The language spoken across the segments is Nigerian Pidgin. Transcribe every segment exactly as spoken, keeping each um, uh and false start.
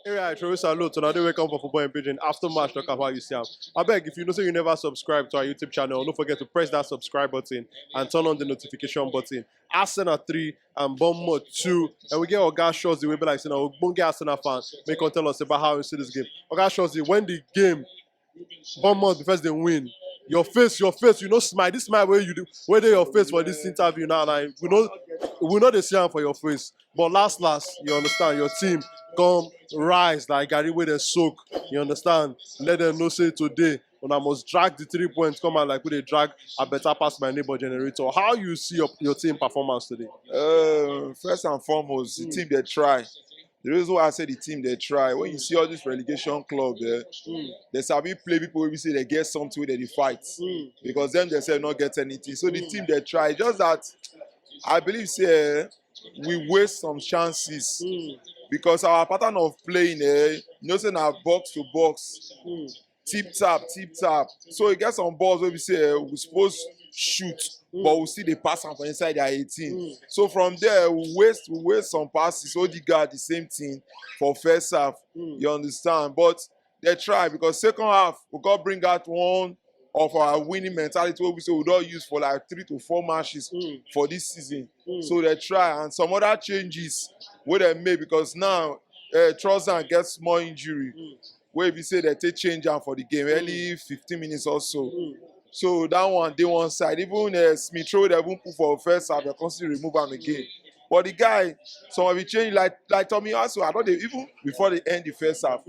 Area, I throw salute to another welcome for Football in Pidgin. After match, talk about how you see am. I beg, if you know say you never subscribe to our YouTube channel, don't forget to press that subscribe button and turn on the notification button. Arsenal three and Bournemouth two. And we get Oga Shozi, we be like, you know, Ogbonge Arsenal fan. Make come tell us about how you see this game. Oga Shozi, when the game, Bournemouth, because they win, your face, your face, you know, smile. This smile where you do, where they your face for this interview now, like, we know, we know they see am for your face. But last, last, you understand, your team come rise like Gary where they soak. You understand? Let them know say today, when I must drag the three points, come out like we they drag a better pass my neighbor generator. How you see your, your team performance today? Uh, first and foremost, the team they try. The reason why I say the team they try, when you see all these relegation clubs, eh, they sabi play people wey be say they get something wey they dey fight, because them themselves not get anything. So the team they try. Just that I believe say, eh, we waste some chances because our pattern of playing, eh, you know say na box to box, tip tap, tip tap. So e get some balls wey be say, eh, we suppose shoot, but we still dey pass am for inside their eighteen. So from there, we waste we waste some passes. Odegaard, the same thing for first half. You understand? But they try because second half, we go bring out one of our winning mentality wey we say we don use for like three to four matches for this season. So they try, and some other changes wey they make, because now, uh, Trossard get small injury wey be say they take change am for the game early fifteen minutes or so. So that one dey one side. Even, uh, Smith Rowe wey they even put for first half, they come still remove am again. But the guy, some of the change, like like Tomiyasu, I don't dey, even before they end the first half,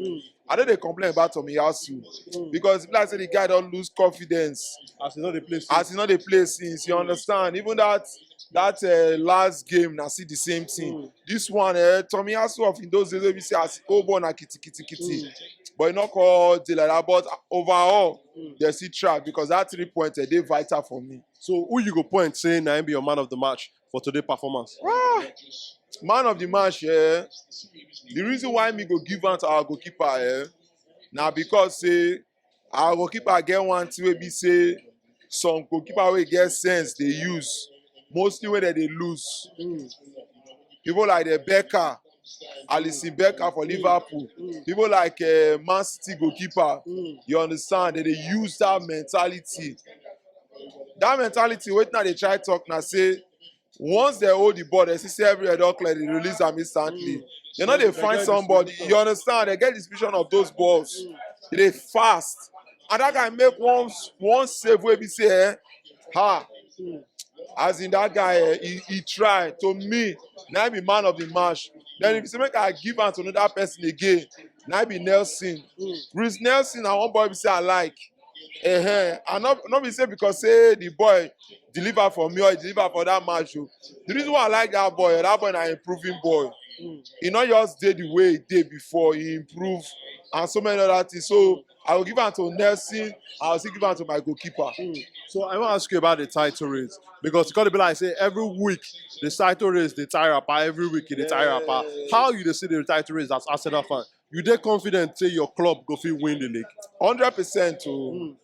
I don't dey complain about Tomiyasu because it's like say the guy don't lose confidence As you know the place. As you know they play since. You understand? Even that that uh, last game, I see the same thing. This one, uh, Tomiyasu of in those days, we say as oh boy na kiti kiti kiti, but e not called dey like that. But overall, they still try because that three points, eh, dey vital for me. So who you go point say na him be your man of the match for today performance? Ah, man of the match, eh? The reason why me go give am to our goalkeeper, eh, na because say our goalkeeper get one thing wey be say some goalkeeper wey get sense dey use, mostly when they dey lose. People like the Becker, Alisson Becker for Liverpool, people like, uh, Man City goalkeeper, you understand, they dey use that mentality. That mentality, wetin I dey try talk na say once they hold the ball, they see say everywhere don clear, they release am instantly. They no dey find somebody, you understand, they get distribution of those balls. They fast. And that guy make one one save wey be say, eh, ha, as in that guy, eh, he, he try. To me, na him be man of the match. Then if you say make I give am to another person again, na him be Nelson. Reiss Nelson na one boy be say I like. Uh-huh. And not not be say because say the boy deliver for me or he deliver for that match o. The reason why I like that boy, that boy na improving boy. He not just dey the way he dey before, he improve and so many other things. So I will give am to Nelson. I will still give am to my goalkeeper. So I want to ask you about the title race because it's gonna be like say every week the title race dey tire apart, every week e dey tire apart. How you dey see the title race as Arsenal fan? You dey confident say your club go fit win the league? Hundred percent o.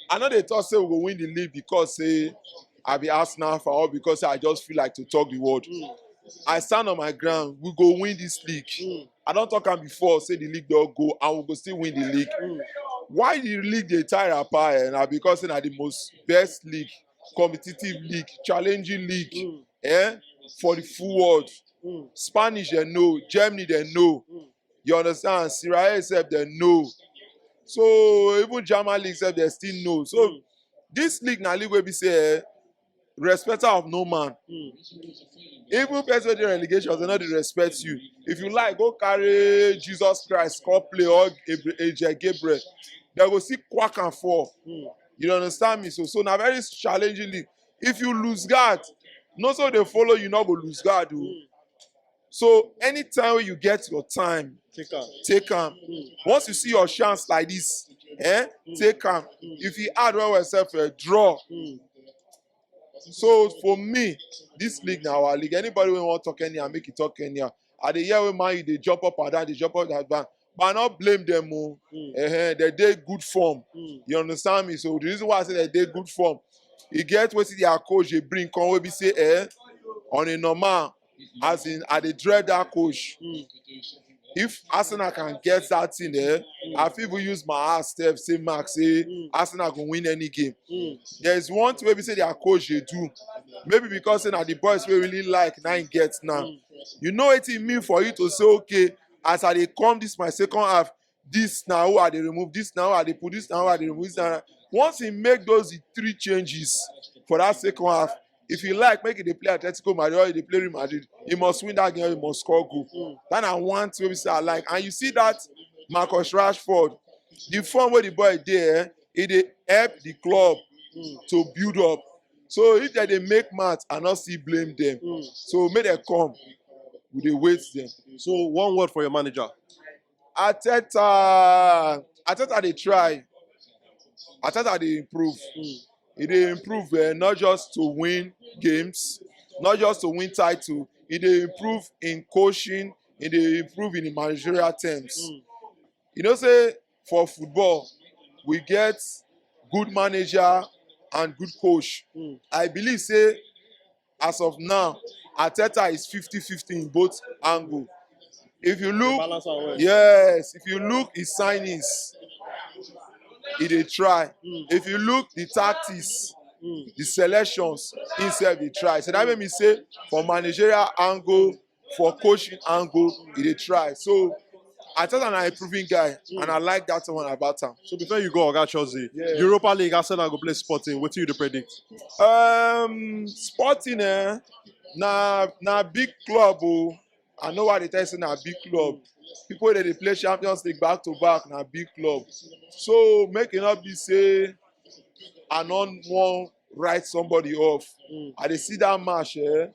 I no dey talk say we go win the league because say I be Arsenal fan or because say I just feel like to talk the word. I stand on my ground. We go win this league. I don talk am before say the league don go and we go still win the league. Why the league dey tire apart, eh, na because say na the most best league, competitive league, challenging league, eh, for the full world. Spanish dem know, Germany dem know. You understand? Serie A sef dem know. So even German league sef dem still know. So this league na league wey be say, eh, respecter of no man. Even person wey dey relegation, they no dey respect you. If you like, go carry Jesus Christ, come play or Gabri- Angel Gabriel. They go see quack and fall. You understand me? So so na very challenging league. If you lose guard, no so they follow you, no go lose guard o. So anytime you get your time, Take am. Take am. Once you see your chance like this, eh, take am. If you add well yourself a draw. So for me, this league na our league. Anybody wey wan talk anyhow, make e talk anyhow. I dey hear wey Man U dey jump up and down, dey jump up and down. But I no blame them o. Eh, they dey good form. You understand me? So the reason why I say they dey good form, e get wetin their coach dey bring come wey be say, eh, on a normal, as in I dey dread that coach. If Arsenal can get that thing there, I fit even use my ass step say Mark say Arsenal go win any game. There is one thing wey be say their coach dey do. Maybe because say na the boys wey really like na im get now. You know wetin e mean for you to say, okay, as I dey come this my second half, this na who I dey remove, this na who I dey put, this na who I dey remove, this na. Once he make those three changes for that second half, if he like make he dey play Atletico Madrid or he dey play Real Madrid, he must win that game, he must score goal. That na one thing wey be say I like. And you see that Marcus Rashford, the form wey the boy dey, eh, e dey help the club to build up. So if dem dey make math, I no still blame them. So make dem come, we dey wait them. So one word for your manager. Arteta, Arteta dey try. Arteta dey improve. E dey improve, eh, not just to win games, not just to win title. E dey improve in coaching. E dey improve in the managerial terms. You know say for football, we get good manager and good coach. I believe say as of now, Arteta is fifty fifty in both angle. If you look, Balance and well. Yes, if you look his signings, he dey try. If you look the tactics, the selections, himself dey try. So that make me say for managerial angle, for coaching angle, he dey try. So Arteta na improving guy, and I like that one about am. So before you go, Oga Chelsea, Yeah. Europa League, Arsenal go play Sporting. Wetin you dey predict? Um, Sporting, eh, na na big club o. I know why they tell you say na big club. People that dey play Champions League back to back na big club. So make e no be say I no wan write somebody off. I dey see that match, eh,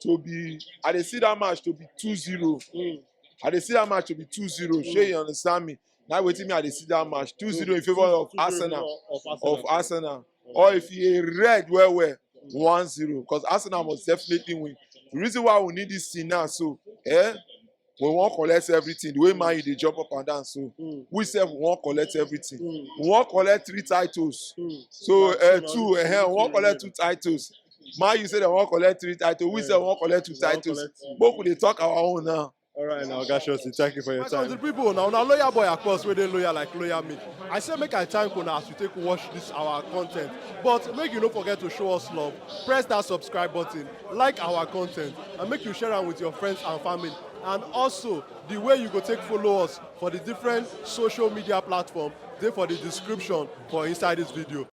to be I dey see that match to be two zero. I dey see that match to be two zero. Shey you understand me? Na wetin me I dey see that match two zero in favor of Arsenal. Of Arsenal. Or if e red well well, one zero, because Arsenal must definitely win. The reason why we need this thing now, so, eh, we wan collect everything. The way Man U dey jump up and down, so we sef we wan collect everything. We wan collect three titles. So, uh, two, uh, we wan collect two titles. Man U say dem wan collect three titles. We sef wan collect two titles. Make we dey talk our own now. All right, now, Oga Chelsea, thank you for your My country time. People, now una loyal boy, of course, where they loyal like loyal me. I say make I thank una as you take watch this our content. But make you no forget to show us love. Press that subscribe button, like our content, and make you share am with your friends and family. And also, the way you go take follow us for the different social media platform, dey for the description for inside this video.